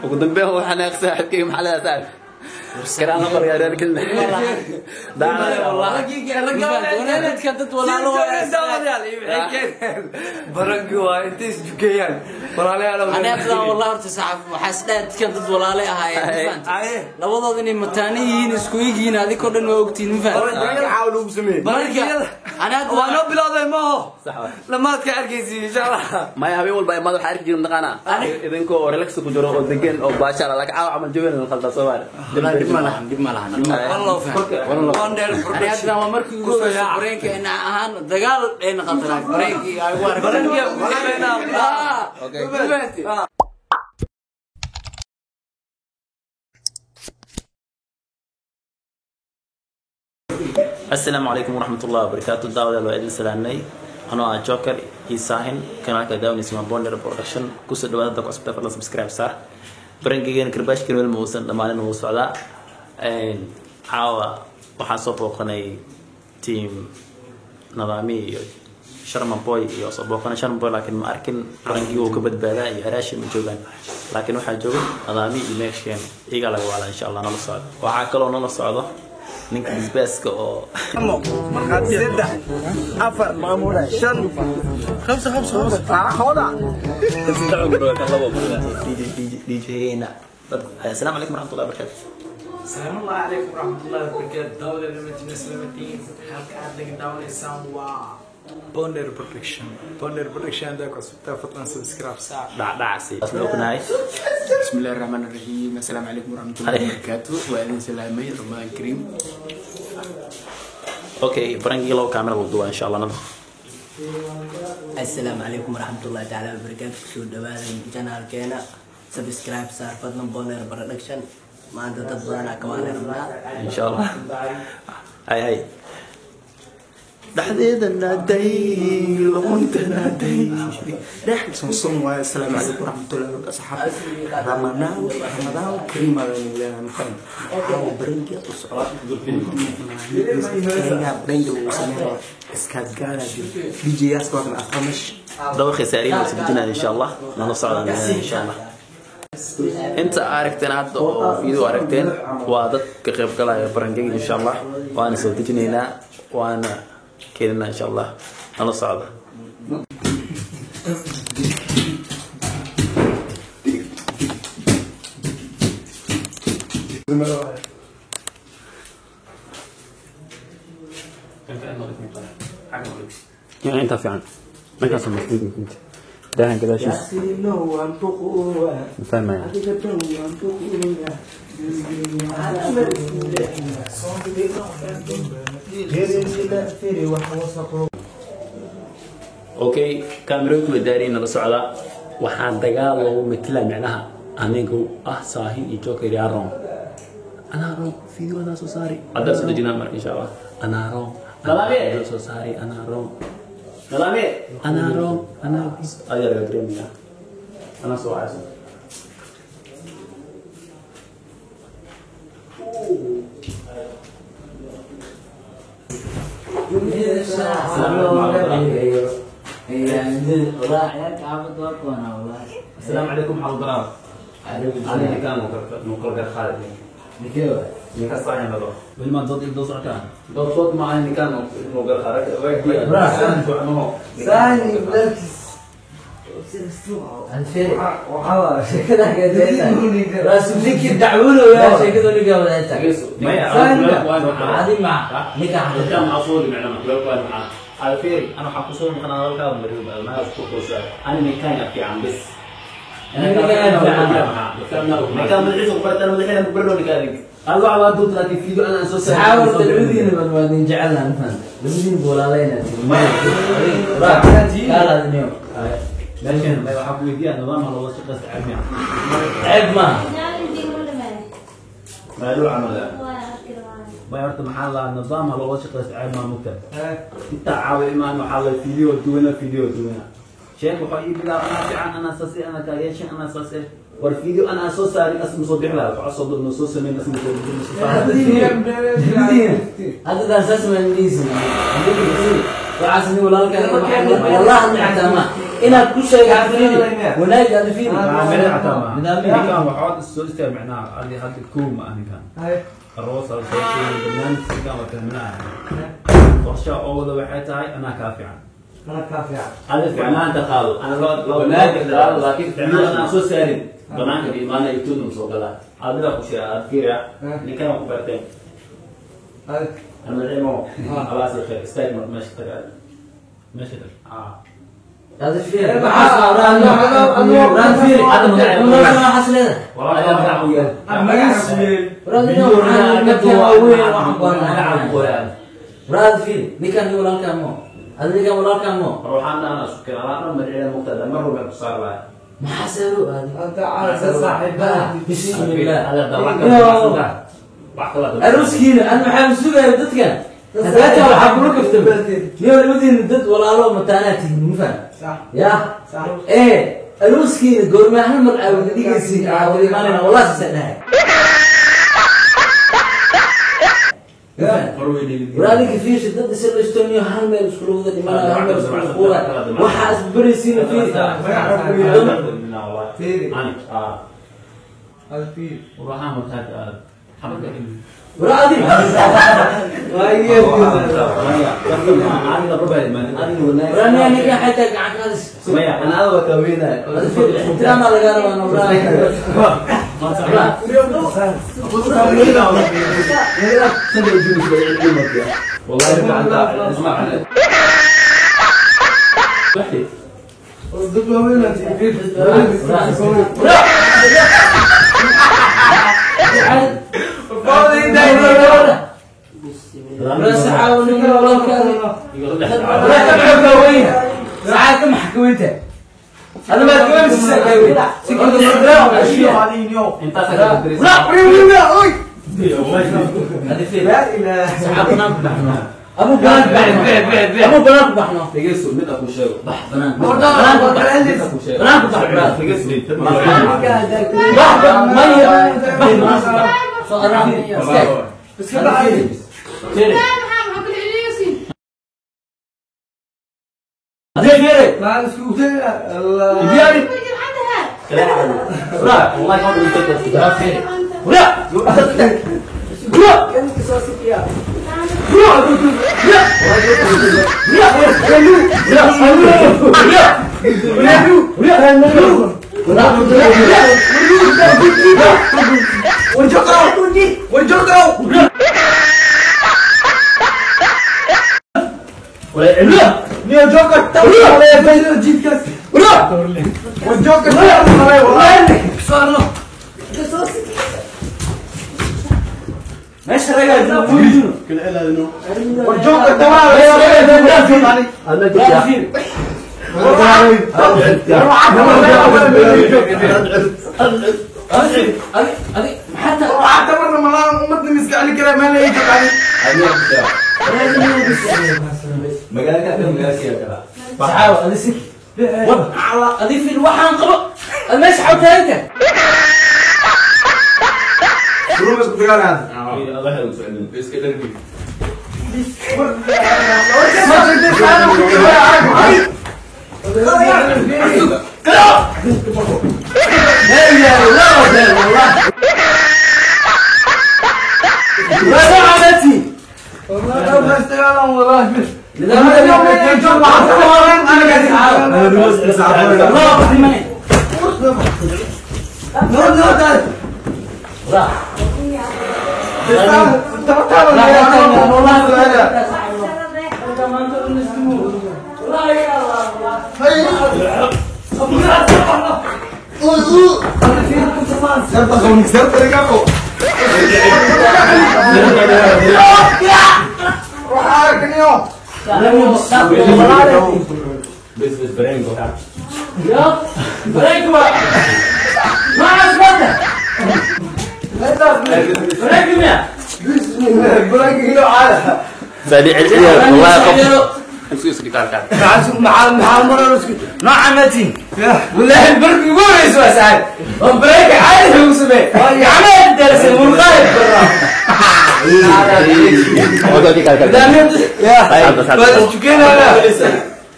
Ugu dambeyn waxaan eeg saaxiibkayga maxaa leedahay saaxiib karaan la qoryaa reer kelina Dadka dad walaalo Barangi waa intay isjukeeyaan walaalayaal. Ani hadda wallahi horta saxaaf waxaa is dhahay dadkan dad walaale ahaayeen, ma fahanti? Labadooda inay mataano yihiin, isku eg yihiin, adikoo dhan waa ogtihiin, ma fahanti? Caawa lagu sameeyey. Marka ani hadda waa noo bilowday maaho. Sax waay. Lamaadka arkaysi insha Allah. Maya, habeen walba imaad waxaa arki jirin mataqaanaa idinkoo oo relax ku jiro oo degan oo baashaala, laakiin caawa camal jawin la khaldaa soo maara. Dhib ma lahan, dhib ma lahan. Wonder. Ani hadda waa markii ugu horreysay bareenka ina ahaan dagaal ay noqotay bareenkii ay ugu aragtay. Barangi ku sameynaa. Okay. Ma fahanti? Asalaamu calaykum waraxmat ullahi wabarakaatu. Daawadaal, waa idin salaamnay anoo ah Joker iyo Saahin. Kanaalka daawanaysa waa Bonder Production. Kusoo dhawaada dadka cusubta, fadlan subscribe saar. Barangigeena karbaashkan weli ma uusan dhammaanin, wuu socdaa. Caawa waxaan soo booqanay team Nadaami iyo Sharma Boy iyo soo booqanay Sharma Boy, laakiin ma arkin barangii wuu ka badbaadaa iyo Haraashi ma joogaan, laakiin waxaa jooga Nadaami iyo Meeksheen iyagaa laga waalaa insha Allah. Nala socdo, waxaa kaloo nala socdo ninka bisbaaska oo 3, 4, 5, 5, 5, 5. DJ-na. Asalaamu calaykum waraxmatullahi wabarakaatu. السلام الله عليكم ورحمة الله وبركاته. دولة لما سلامتين halka aad naga daawanaysaan waa Bonder Production. Bonder Production haddaa ku cusubtaa fadlan subscribe saar. Dhacdhacsi asna ognahay. بسم الله الرحمن الرحيم، السلام عليكم ورحمة الله وبركاته، وأهلا سلامي، رمضان كريم. Okay, barangii labo kaamera lagu duubaa insha Allah nada. Asalaamu calaykum waraxmatullahi tacaala wabarakaatu. Kusoo dhawaada janaalkeena, subscribe saar fadlan. Bonner Production maanta dad badanaa kawaana rabnaa. Insha Allah. Hay hay dhexdeeda naaday luqunta naaday. Sonson waaye. Asalaamu calaykum waraxmatullahi wabarakaatu asxaab, Ramadaan, Ramadaan kariim aan leeyahay. Mafaham caawa barangi u socda, barangi lagu sameeyo iskaadgaana jiro, DJ yaaska waa kan afamash. Dabaqii saariin waa soo insha Allah, nala socdaan insha Allah. Inta aragteen hadda oo video aragteen waa dad ka qayb galaya barangiga insha Allah, waana soo dejinaynaa waana keeninaa insha Allah, nala socda. يعني انت في عن ما كان مسؤول انت داهن كذا شيء فاهم يعني. Okay, kaamirooyinku way daareen, nala socda. Waxaan dagaal loogu metela micnaha anigu ah Saahin iyo Joker iyo Aron. Anaa roon video adaa soo saari, haddaa soo dejinaa marka insha Allah. Anaa roon anaa soo saari, anaa roon anaa roon anaa ayaa laga dareemayaa anaa soo wacayso. السلام عليكم حول ضرار أنا كان نقول غير خالد ninka صاحي هذا بالما ضد ضد كان ضد صوت مع اللي كان نقول خارج. ثاني بلكس. كان معصول معنا مع على فيري انا حقصون مقنا هذا مريض ما اسكت انا مكان في عم بس انا كان من العزق فرت انا الحين مبرر لك هذيك هذا على دوت لكن فيديو انا اساسا حاول تلعبين من جعلنا نفهم لمدين بولالينا قال اليوم. لكن ما waxaa ku weydiiyaa nidaamka looga shaqeysta cilmiga. عيب ما maaluu camal ma horta maxaa la nidaamka looga shaqeysta cilmiga mugta inta caawi imaan waxaa la video duwana video duwana sheekh wuxuu ii bilaab anaa fiican anaa saasi anaa taageeshan anaa saasi war video anaa soo saarin asma soo bixi lahaa waxaa soo dul soo sameyn asma soo dul soo saarin. هذا ده اساس ما نديس وعاسني ولا والله ما حتى ما Inaad ku sheegato fiiri wanaag aad fiiri ninkan waxaad soo istaag macnaha adi hadda kow ma ah ninkan aroos aad soo sheegay barnaamijka ninkan waa fahminaa qorshaha oo wada waxay tahay anaa kaa fiican ada ficnaanta qaado wanaagga qaado laakiin ficnaanta aan soo saarin banaanka imaana youtube soo galaa adiga ku sheega aad fiiriya ninkan waa ku barteen أنا العلم خلاص يا خير استاج ماشي تقعد ماشي هذا فيري ران فيري هذا ما حصل هذا والله انا راد فيري نكان يقول لك مو هذا نكان يقول لك مو روح انا سكر انا من العلم مقتدى مره من صار بعد ما حسروا هذا انت على صاحبها بسم الله aroskiina an maxaa sugaya dadkan hadaata waxaa kula kaftama niyo labadiina dad walaalo mataanaa tihiin ma faham ya ee aroskiina goorma hal mar aa wada dhigaysiin aa wada imaanayna wallahi saasaan dhahay walaaliga fiirsha dad isla istoniyo hal meel iskula wada dhimanaya hal meel iskula quulaya waxaa isbaraysiina fiiri وراضي راني انا حتى قاعد سمية انا اول كوينه احترام على قالوا انا وراي والله انت اسمع بس حاول لا ساعات ما حكويتها انا ما تكونش سكاوي انت لا ساعات بنان ابو بنان ابو بنان بحنا تجسوا من ابو شاو بح بنان بنان بح بح ميه بح بس كده ما اسكت الله لا والله ما قلت لك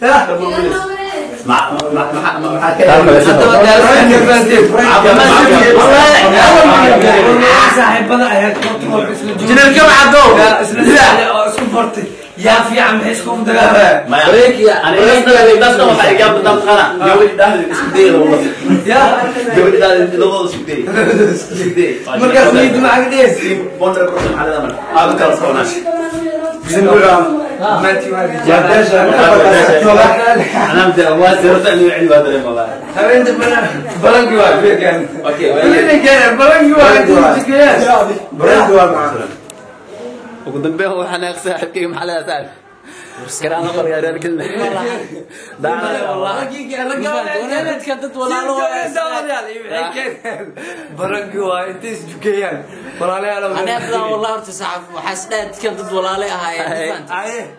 لا لا Saaxiibada ayaa isla Jineer kama caddo. Isla isku bartay yaa fiican, maxay isku dagaalaya? Markaas niyadda maxaa ka dhigaysa? Habeenta balanki waa fiirkan. Balanki waa. Ugu dambeyn waxaan eeg saaxiibkayga, maxaa leedahay saaxiib? Karaama qaryaareen kelna. Dadka dad walaalo. Baranki waa intay isjukeeyaan, walaalayaal. Aniga wallahi horta saxaaf waxaa isdhahay dadkan dad walaale ahaayeen, ma fahanti?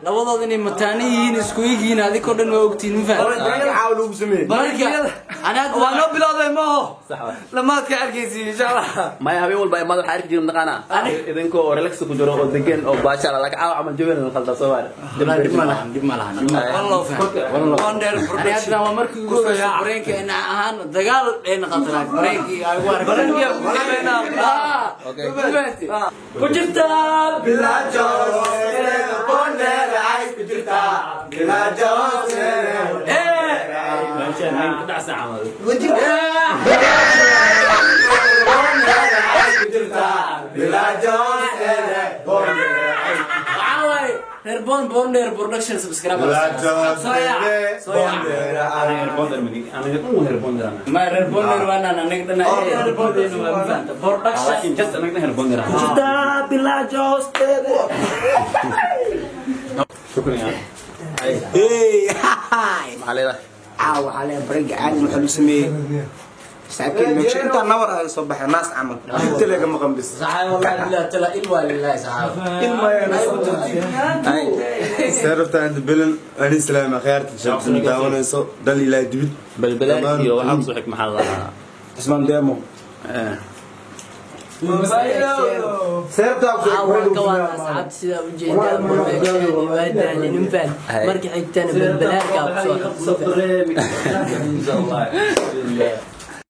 Labadooda inay mataano yihiin, isku eg yihiin, adinkoo dhan waa ogtihiin, ma fahanti? Baranki waa noo bilowday maaho lamaadka arkaysi, insha Allah. Maya, habeen walba imaad waxaa arki jirin naqaana idinkoo oo relax ku jiro oo degan oo baashaala, laakiin caawa camal jawin la khaldaa soo maara. Dhib ma lahan, dhib ma lahan. Ani hadda waa markii ugu horreysay bareenka ina ahaan dagaal ay noqotay, bareenkii ay ugu aragtay. Ku jirtaa. Dhacsan camal. Waxaa waaye reer Bon Bonder Production, subscribe. Soo yaac, soo yaac. Aniga Bonder midi, aniga un reer Bonder ana. Ma reer Bonder waanaan anaga dhan reer Bonder waa, ma fahanta? Production. Laakiin just anaga dhan reer Bonder ana. Shukran ya. Maxaa leedahay? Caawa waxaa leeyahay baranka caadi waxaa lagu sameeyey saaxiibkeen meesha intaa nawar ah soo baxay naas camal inta laga maqan bis. Saxaab, wallahi billahi tala ilwa lillahi saxaab. Seerabta inta bilan ani islaam akhyaarta shabsan daawanayso dal ilaa dibid. Balbalaad iyo waxaa kusoo xig, maxaa la dhahaa? Cismaan Demo. Caawa ka waa asxaabta sidaa u jeedaa waa daalin, ma fahanti? Marka xigtana balbalaarkaa kusoo. Insha Allah.